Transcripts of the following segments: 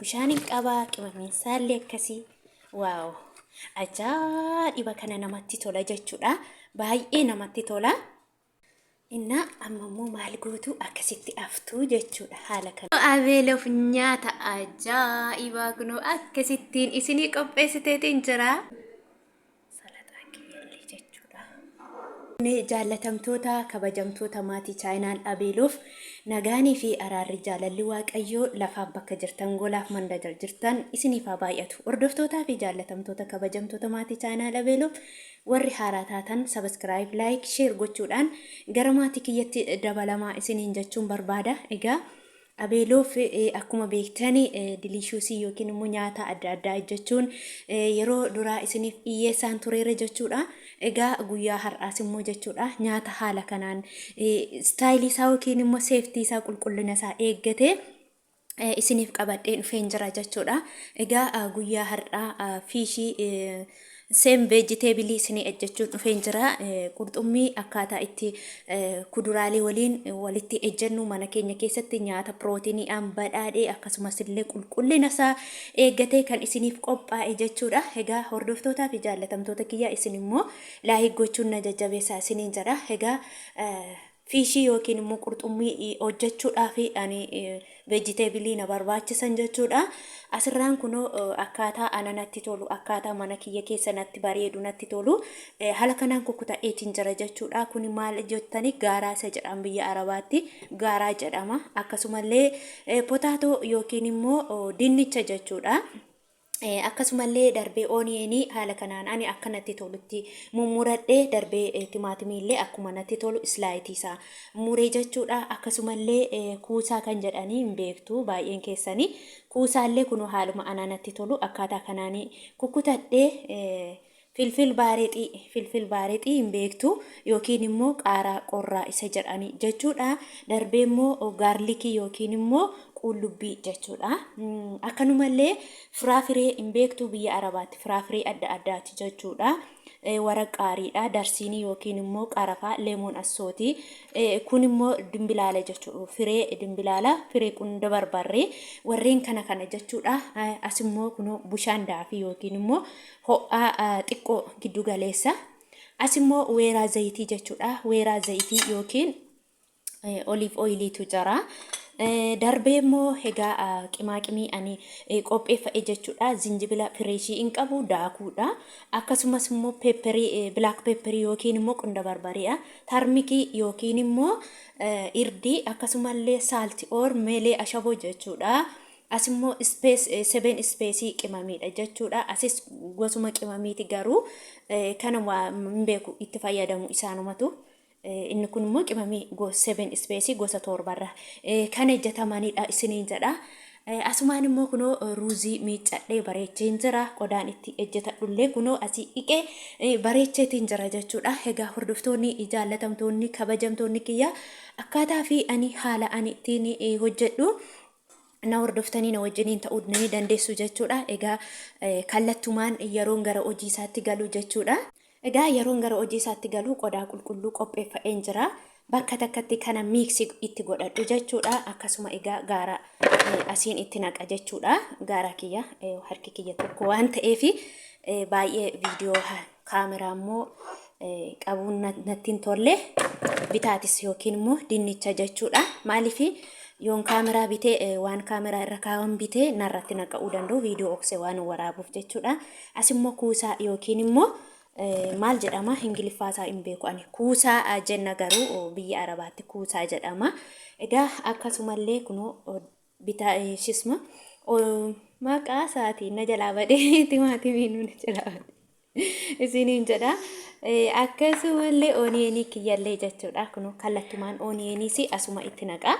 Bishaan hin qabaa, qimamiin isaallee akkasii. Wow! Ajaa'iba kana namatti tola jechuudha. Baay'ee namatti tola. Innaa amma immoo maal gootu akkasitti aftuu jechuudha haala kana. Abeeloof nyaata ajaa'ibaa kunoo akkasittiin isinii qopheessiteetiin jira. Salaxaan kiyyallee jechuudha. Jaallatamtoota kabajamtoota maatii chaayinaal Abeeloof nagaanii fi araarri jaalalli Waaqayyoo lafaaf bakka jirtan golaaf mandajal jirtan isiniif haa baay'atu. Hordoftootaa fi jaallatamtoota kabajamtoota maatii chaayinaal Abeeloof warri haaraa taatan subscribe, like, share gochuudhaan gara maatii kiyyatti dabalamaa isiniin jechuun barbaada. Egaa Abeeloof akkuma beektani delicious yookiin immoo nyaata adda addaa hojjechuun yeroo duraa isiniif dhiyyeessaan tureera jechuudha. Egaa guyyaa har'aas immoo jechuudha nyaata haala kanaan style isaa yookiin immoo safety isaa qulqullina isaa eeggate isiniif qabadhee dhufeen jira jechuudha. Egaa guyyaa har'aa fish same vegetable isinii ejjechuun dhufeen jira. Qurxummii akkaataa itti kuduraalee waliin walitti ejjennu mana keenya keessatti nyaata pirootiiniidhaan badhaadhee akkasumas illee qulqullina isaa eeggatee kan isiniif qophaa'e jechuudha. Egaa hordoftootaa fi jaallatamtoota kiyyaa isin immoo like gochuun na jajjabeessaa isiniin jedha. Egaa fish yookiin immoo qurxummii hojjechuudhaaf ani vegetable na barbaachisan jechuudha. Asirraan kunoo akkaataa ana natti tolu akkaataa mana kiyya keessa natti bareedu natti tolu haala kanaan kukkuta'eetiin jira jechuudha. Kuni maal jettani gaaraa isa jedhama biyya Arabaatti gaaraa jedhama. Akkasumallee potato yookiin immoo dinnicha jechuudha. Akkasumallee darbee onion haala kanaan ani akka natti tolutti mummuradhee darbee timaatimii illee akkuma natti tolu slice isaa muree jechuudha. Akkasumallee kuusaa kan jedhanii hin beektu baay'een keessanii kuusaallee kunoo haaluma ana natti tolu akkaataa kanaan kukkutadhee filfil baarexii filfil baarexii hin beektu yookiin immoo qaaraa qorraa isa jedhanii jechuudha. Darbee immoo garlic yookiin immoo qullubbii jechuudha. Akkanumallee firaafiree hin beektu biyya Arabaatti firaafiree adda addaati jechuudha. Wara qaariidha darsiinii yookiin immoo qarafaa lemon assooti. Kun immoo dimbilaala jechuudha. Firee dimbilaala firee qunda barbarree warreen kana kana jechuudha. As immoo kunoo bushaan daafii yookiin immoo ho'aa xiqqoo giddu galeessa. As immoo weeraa zayitii jechuudha. Weeraa zayitii yookiin olive oiliitu jira. Darbee immoo egaa qimaaqimii ani qopheeffadhe jechuudha. Zinjibila fresh hin qabu daakuudha. Akkasumas immoo pepper black pepper yookiin immoo qunda barbareedha. Turmeric yookiin immoo irdii akkasumallee salt or meelee ashaboo jechuudha. As immoo spice seven spice qimamiidha jechuudha. Asis gosuma qimamiiti garuu kana hin beeku itti fayyadamu isaanumatu. Inni kun immoo qimamii seven spice gosa torbarra kan hojjetamanidha isiniin jedha. Asumaan immoo kunoo ruuzii miiccadhee bareecheen jira. Qodaan itti hojjetadhullee kunoo asii dhiqee bareecheetiin jira jechuudha. Egaa hordoftoonni jaallatamtoonni kabajamtoonni kiyya akkaataa fi ani haala ani ittiin hojjedhu na hordoftanii na wajjiniin ta'uu ni dandeessu jechuudha. Egaa kallattumaan yeroon gara hojii isaatti galu jechuudha. Egaa yeroon gara hojii isaatti galu qodaa qulqulluu qopheeffadheen jira. Bakka takkatti kana mix itti godhadhu jechuudha. Akkasuma egaa gaara asiin itti naqa jechuudha. Gaara kiyya harki kiyya tokko waan ta'eef baay'ee viidiyoo kaameraa immoo qabuun natti hin tolle bitaatis yookiin immoo dinnicha jechuudha. Maaliif yoon kaameraa bitee waan kaameraa irra kaa'an bitee narratti naqa'uu danda'u viidiyoo oksee waan waraabuuf jechuudha. As immoo kuusaa yookiin immoo maal jedhama ingiliffaa isaa hin beeku ani kuusaa jenna garuu biyya Arabaatti kuusaa jedhama. Egaa akkasumallee kunoo bitaa shisma maqaa isaatiin na jalaa badee timaatimiin na jalaa badee isiniin jedha. Akkasumallee onion kiyyallee jechuudha. Kunoo kallattumaan onioniis asuma itti naqa.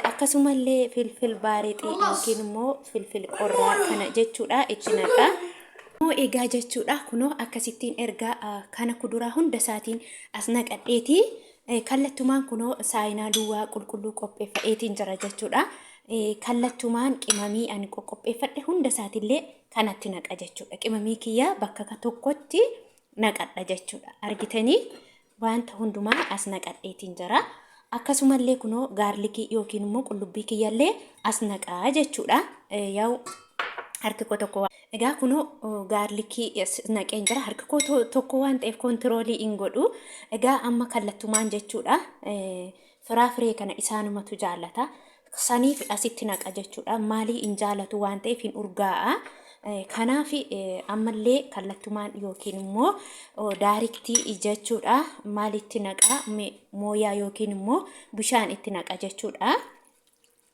Akkasumallee filfil baarexii yookiin immoo filfil qorraa kana jechuudha itti naqa. Egaa jechuudha kunoo akkasittiin erga kana kuduraa hunda isaatiin as naqadheeti kallattumaan kunoo saayinaa duwwaa qulqulluu qopheeffadheetiin jira jechuudha. Kallattumaan qimamii ani qopheeffadhe hunda isaatillee kanatti naqa jechuudha. Qimamii kiyya bakka tokkotti naqadha jechuudha. Argitanii wanta hundumaa as naqadheetiin jira. Akkasumallee kunoo gaarlikii yookiin immoo qullubbii kiyyallee as naqaa jechuudha. Yaa'u harki koo tokko egaa kunoo gaarlikii naqeen jira. Harki koo tokko waan ta'eef koontiroolii hin godhu. Egaa amma kallattumaan jechuudha. Firaafiree kana isaanumatu jaallata. Saniif asitti naqa jechuudha. Maalii hin jaalatu waan ta'eef hin urgaa'a. Kanaaf ammallee kallattumaan yookiin immoo daariktii jechuudha. Maalitti naqa mooyaa yookiin immoo bishaan itti naqa jechuudha.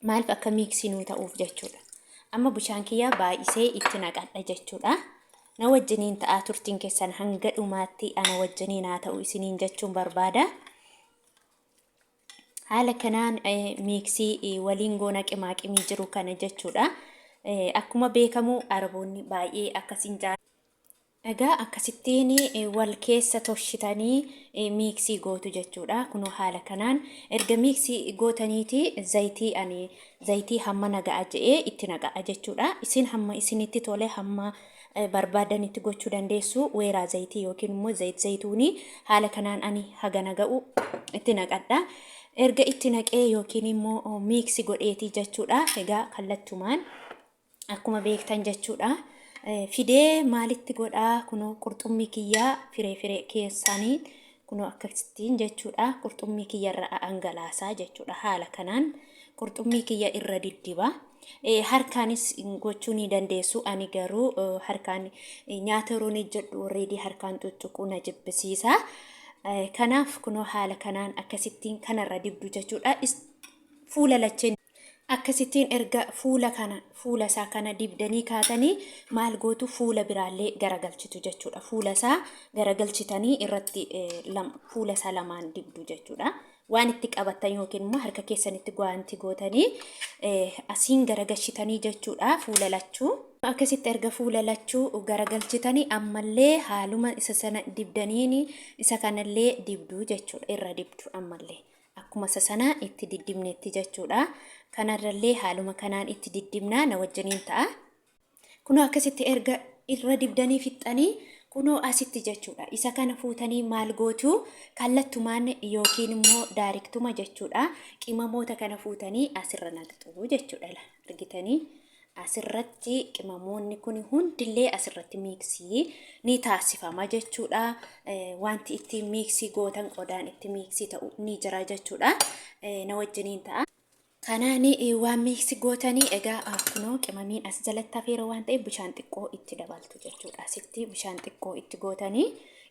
Maaliif akka miiksii nuu ta'uuf jechuudha. Amma bishaan kiyya baay'isee itti naqadha jechuudha. Na wajjiniin ta'aa turtiin keessan hanga dhumaatti ana wajjiniin haa ta'u isiniin jechuun barbaada. Haala kanaan miiksii waliin goona qimaaqimii jiru kana jechuudha. Akkuma beekamu Araboonni baay'ee akkasiin jaalatu. Egaa akkasittiin wal keessa toshitanii miiksii gootu jechuudha. Kunoo haala kanaan erga miiksii gootaniiti zayitii ani zayitii hamma naga'a je'ee itti naqa'a jechuudha. Isin hamma isinitti tole hamma barbaadanitti gochuu dandeessu. Weeraa zayitii yookiin immoo zayit zayituunii haala kanaan ani haga naga'u itti naqadha. Erga itti naqee yookiin immoo miiksi godheetii jechuudha. Egaa kallattumaan akkuma beektan jechuudha. Fidee maalitti godhaa kunoo qurxummii kiyyaa firee firee keessaanii kunoo akkasittiin jechuudha. Qurxummii kiyyarra dhangalaasaa jechuudha. Haala kanaan qurxummii kiyya irra diddiba. Harkaanis gochuu ni dandeessu. Ani garuu harkaan nyaata yeroo ni jedhu already harkaan tuttuquu na jibbisiisa. Kanaaf kunoo haala kanaan akkasittiin kanarra dibdu jechuudha. Fuula lacheen akkasittiin erga fuula kana fuula isaa kana dibdanii kaatanii maal gootu fuula biraallee garagalchitu jechuudha. Fuula isaa garagalchitanii irratti fuula isaa lamaan dibdu jechuudha. Waan itti qabattan yookiin immoo harka keessanitti gwaanti gootanii asiin garagashitanii jechuudha fuula lachuu. Akkasitti erga fuula lachuu garagalchitanii ammallee haaluma isa sana dibdaniin isa kanallee dibduu jechuudha irra dibdu ammallee. Akkuma isa sana itti diddibnetti jechuudha. Kanarrallee haaluma kanaan itti diddibnaa na wajjiniin ta'a. Kunoo akkasitti erga irra dibdanii fixxanii kunoo asitti jechuudha. Isa kana fuutanii maal gootu kallattumaan yookiin immoo daariktuma jechuudha. Qimamoota kana fuutanii asirra naqxu jechuudha. Argitanii asirratti qimamoonni kun hundillee asirratti miiksii ni taasifama jechuudha. Wanti ittiin miiksii gootan qodaan itti miiksii ta'u ni jira jechuudha. Na wajjiniin ta'a. Kanaan waan miiksi gootanii egaa kunoo qimamiin as jalatti hafeera waan ta'eef bishaan xiqqoo itti dabaltu jechuudha. Asitti bishaan xiqqoo itti gootanii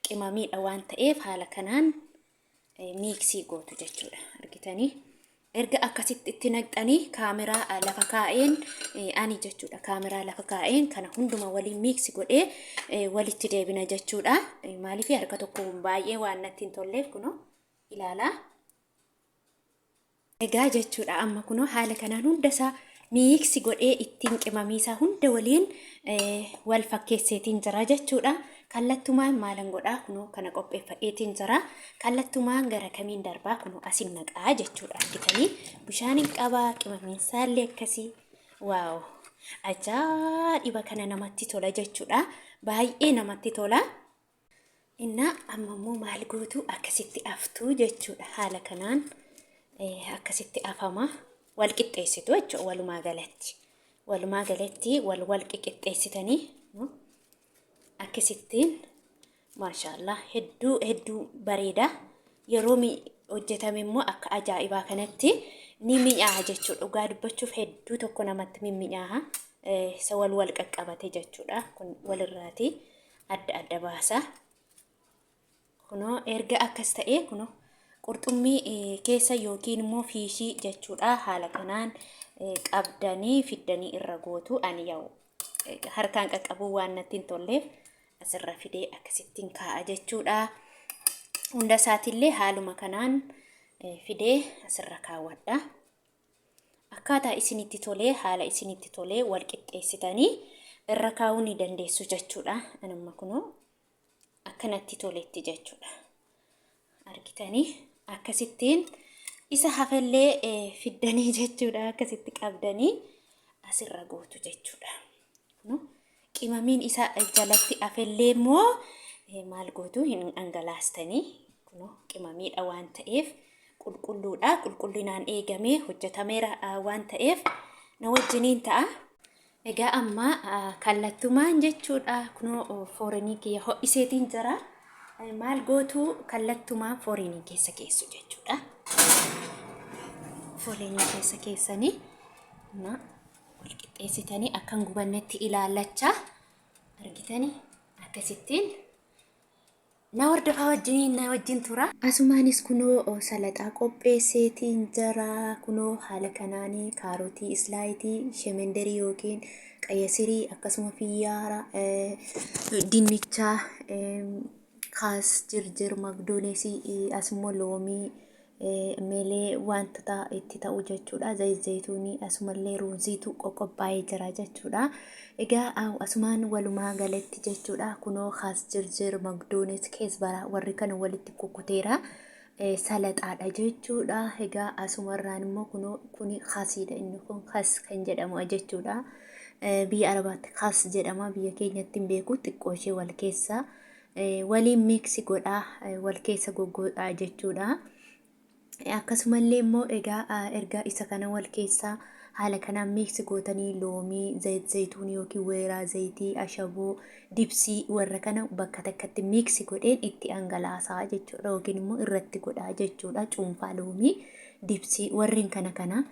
qimamiidha waan ta'eef haala kanaan miiksii gootu jechuudha. Argitanii? Erga akkasitti itti naqxanii kaameraa lafa kaa'een ani jechuudha. Kaameraa lafa kaa'een kana hunduma waliin miiksi godhee walitti deebina jechuudha. Maaliif harka tokko baay'ee waan natti hin tolleef kunoo ilaalaa. Egaa jechuudha amma kunoo haala kanaan hunda isaa miiksi godhee ittiin qimamii isaa hunda waliin wal fakkeesseetiin jira jechuudha. Kallattumaan maalan godhaa kunoo kana qopheeffadheetiin jira. Kallattumaan gara kamiin darbaa kunoo asin naqaa jechuudha argitanii bishaan hin qabaa qimamiin isaallee akkasii waaw ajaa'iba kana namatti tola jechuudha. Baay'ee namatti tola. Innaa amma immoo maal gootu akkasitti aftuu jechuudha. Haala kanaan akkasitti afama. Wal qixxeessitu jechuudha walumaa galatti. Walumaa galatti wal wal qixxeessitanii akkasittiin maashaallah hedduu hedduu bareeda. Yeroo hojjetame immoo akka ajaa'ibaa kanatti ni mi'aaha jechuudha. Dhugaa dubbachuuf hedduu tokko namatti mimmi'aaha. Isa wal wal qaqqabate jechuudha. Kun walirraati. Adda adda baasa. Kunoo erga akkas ta'ee kunoo qurxummii keessa yookiin immoo fiishii jechuudha haala kanaan qabdanii fiddanii irra gootu ani yaa'u harkaan qaqqabuu waan natti hin tolleef asirra fidee akkasittiin kaa'a jechuudha. Hunda isaatiillee haaluma kanaan fidee asirra kaawwadha. Akkaataa isinitti tolee haala isinitti tolee wal qixxeessitanii irra kaa'uu ni dandeessu jechuudha. Anamma kunoo akkanatti toletti jechuudha. Argitanii akkasittiin isa hafellee fiddanii jechuudha. Akkasitti qabdanii asirra gootu jechuudha. Qimamiin isa jalatti hafellee immoo maal gootu hin dhangalaastanii kunoo qimamiidha waan ta'eef Qulqulluudha. Qulqullinaan eegamee hojjetameera waan ta'eef na wajjiniin ta'a. Egaa amma kallattumaan jechuudha kunoo foorinii kiyya ho'iseetiin jira. Maal gootu kallattumaan foorinii keessa keessu jechuudha. Foorinii keessa keessanii na wal qixxeessitanii akka hin gubannetti ilaallachaa argitanii akkasittiin Na hordofaa wajjiniin na wajjin tura. Asumaanis kunoo salaxaa qopheesseetiin jira. Kunoo haala kanaanii kaarotii islaayitii, shemenderii yookiin qayyasirii akkasuma fiyyaara, dinnichaa, kaas jirjir, magdoonesii, asummoo loomii, meelee wantoota itti ta'u jechuudha. Zayit zayituunii asumallee ruuziitu qoqophaa'ee jira jechuudha. Egaa asumaan walumaa galatti jechuudha. Kunoo haas jirjir magdoonis keesbara warri kana walitti kukkuteera. Salaxaadha jechuudha. Egaa asumarraan immoo kunoo kuni hasiidha inni kun has kan jedhamu jechuudha. Biyya Arabaatti has jedhama biyya keenyatti hin beeku xiqqoo ishee wal keessa waliin miiksi godhaa wal keessa goggodhaa jechuudha. Akkasumallee immoo egaa erga isa kana wal keessa haala kanaan miiksi gootanii loomii, zayit zayituun yookiin weeraa zayitii, ashaboo, dibsii warra kana bakka takkatti miiksi godheen itti dhangalaasaa jechuudha yookiin immoo irratti godhaa jechuudha cuunfaa loomii, dibsii warreen kana kana.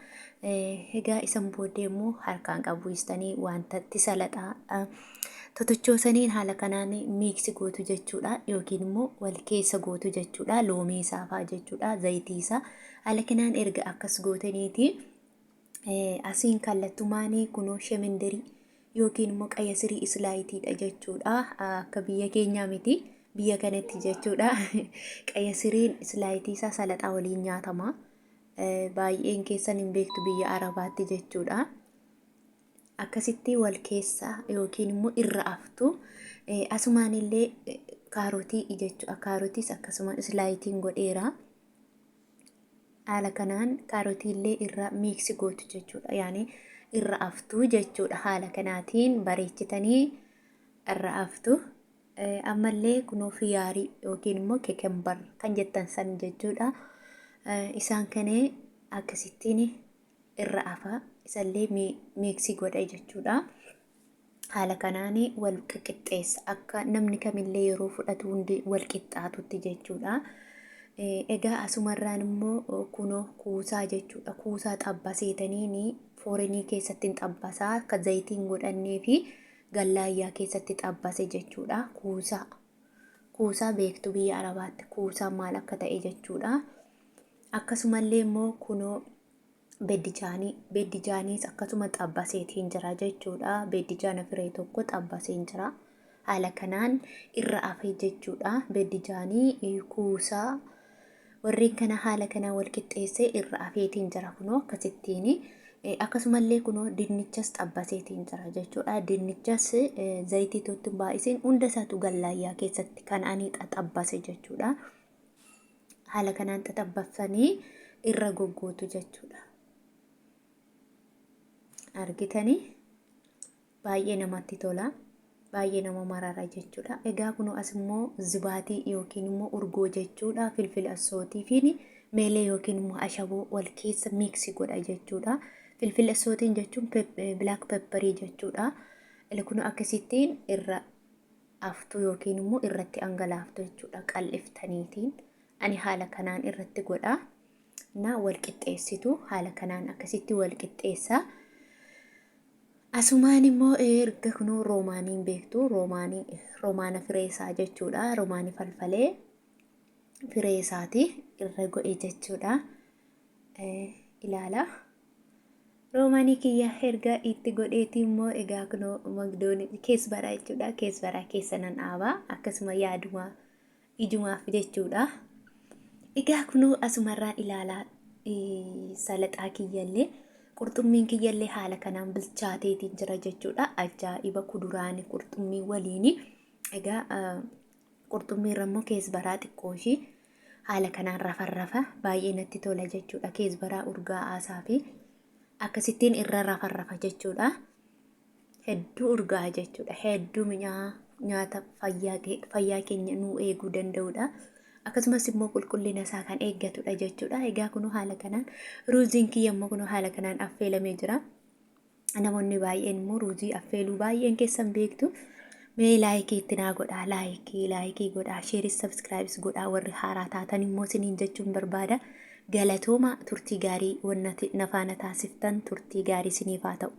Egaa isan booddee immoo harkaan qabbuistanii wanta itti salaxaa totochoosaniin haala kanaan miiksi gootu jechuudha yookiin immoo wal keessa gootu jechuudha loomii isaa fa'aa jechuudha zayitii isaa haala kanaan erga akkas gootaniiti asiin kallattumaan kunoo shemenderii yookiin immoo qayyasirii islaayitiidha jechuudha akka biyya keenyaa miti biyya kanatti jechuudha qayyasiriin islaayitii isaa salaxaa waliin nyaatama baay'een keessan hin beektu biyya arabaatti jechuudha. Akkasitti wal keessa yookiin immoo irra aftu. Asumaan illee kaarotii jechuudha. Kaarotiis akkasuma islaayitiin godheera. Haala kanaan kaarotii illee irra miiksi gootu jechuudha. Yaani irra aftu jechuudha. Haala kanaatiin bareechitanii irra aftu. Ammallee kunoo fiyaarii yookiin immoo kekembar kan jettan san jechuudha. Isaan kanee akkasittiin irra afa isallee miiksii godha jechuudha. Haala kanaan wal qixxeessa akka namni kamillee yeroo fudhatu hundi wal qixxaatutti jechuudha. Egaa asumarraan immoo kunoo kuusaa jechuudha. Kuusaa xabbaseetaniin foorinii keessatti hin xabbasaa akka zayitiin godhannee fi gallaayyaa keessatti xabbase jechuudha. Kuusaa kuusaa beektu biyya Arabaatti kuusaan maal akka ta'e jechuudha. Akkasumallee immoo kunoo beddijaanii beddijaaniis akkasuma xabbaseetiin jira jechuudha. Beddijaana firee tokko xabbaseen jira. Haala kanaan irra hafe jechuudha. Beddijaanii kuusaa warreen kana haala kanaan wal qixxeessee irra hafeetiin jira kunoo akkasittiin. Akkasumallee kunoo dinnichas xabbaseetiin jira jechuudha. Dinnichas zayitii tokko baay'iseen hunda isaatu gallaayyaa keessatti kan ani xaxabbase jechuudha. Haala kanaan xaxabbaffanii irra goggootu jechuudha. Argitanii baay'ee namatti tola. Baay'ee nama marara jechuudha. Egaa kunoo as immoo zibaatii yookiin immoo urgoo jechuudha. Filfila assootii fi meelee yookiin immoo ashaboo wal keessa miiksi godha jechuudha. Filfila assootiin jechuun bilaak pepperii jechuudha. Kunoo akkasittiin irra aftu yookiin immoo irratti angalaaftu jechuudha qal'iftaniitiin ani haala kanaan irratti godha na wal qixxeessitu haala kanaan akkasitti wal qixxeessa asumaan immoo erga kunuu roomaaniin beektu roomaanii roomaana firee isaa jechuudha roomaanii falfalee firee isaati irra godhe jechuudha ilaala. Roomanii kiyya erga itti godheetii immoo egaa kunoo magdooni kees baraa jechuudha. Kees baraa keessa nan dhaaba. Akkasuma yaaduma ijumaaf jechuudha. Egaa kunoo asumarraan ilaalaa salaxaa kiyyallee qurxummiin kiyyallee haala kanaan bilchaateetiin jira jechuudha. Ajaa'iba kuduraani qurxummii waliini. Egaa Qurxummii irra immoo keesbaraa xiqqoo ishii haala kanaan rafarrafa baay'ee natti tola jechuudha. Keesbaraa urgaa'aa isaa fi akkasittiin irra rafarrafa jechuudha. Hedduu urgaa'a jechuudha. Hedduu mi'aa nyaata fayyaa keenya nuu eeguu danda'udha. Akkasumas immoo qulqullina isaa kan eeggatudha jechuudha. Egaa kunoo haala kanaan ruuziin kiyya immoo kunoo haala kanaan affeelamee jira. Namoonni baay'een immoo ruuzii affeeluu baay'een keessan beektu. Mee laayikii itti naa godhaa laayikii laayikii godhaa sheeris sabskiraayibis godhaa warri haaraa taatan immoo isiniin jechuun barbaada. Galatooma turtii gaarii wanna na faana taasiftan turtii gaarii isiniif haa ta'u.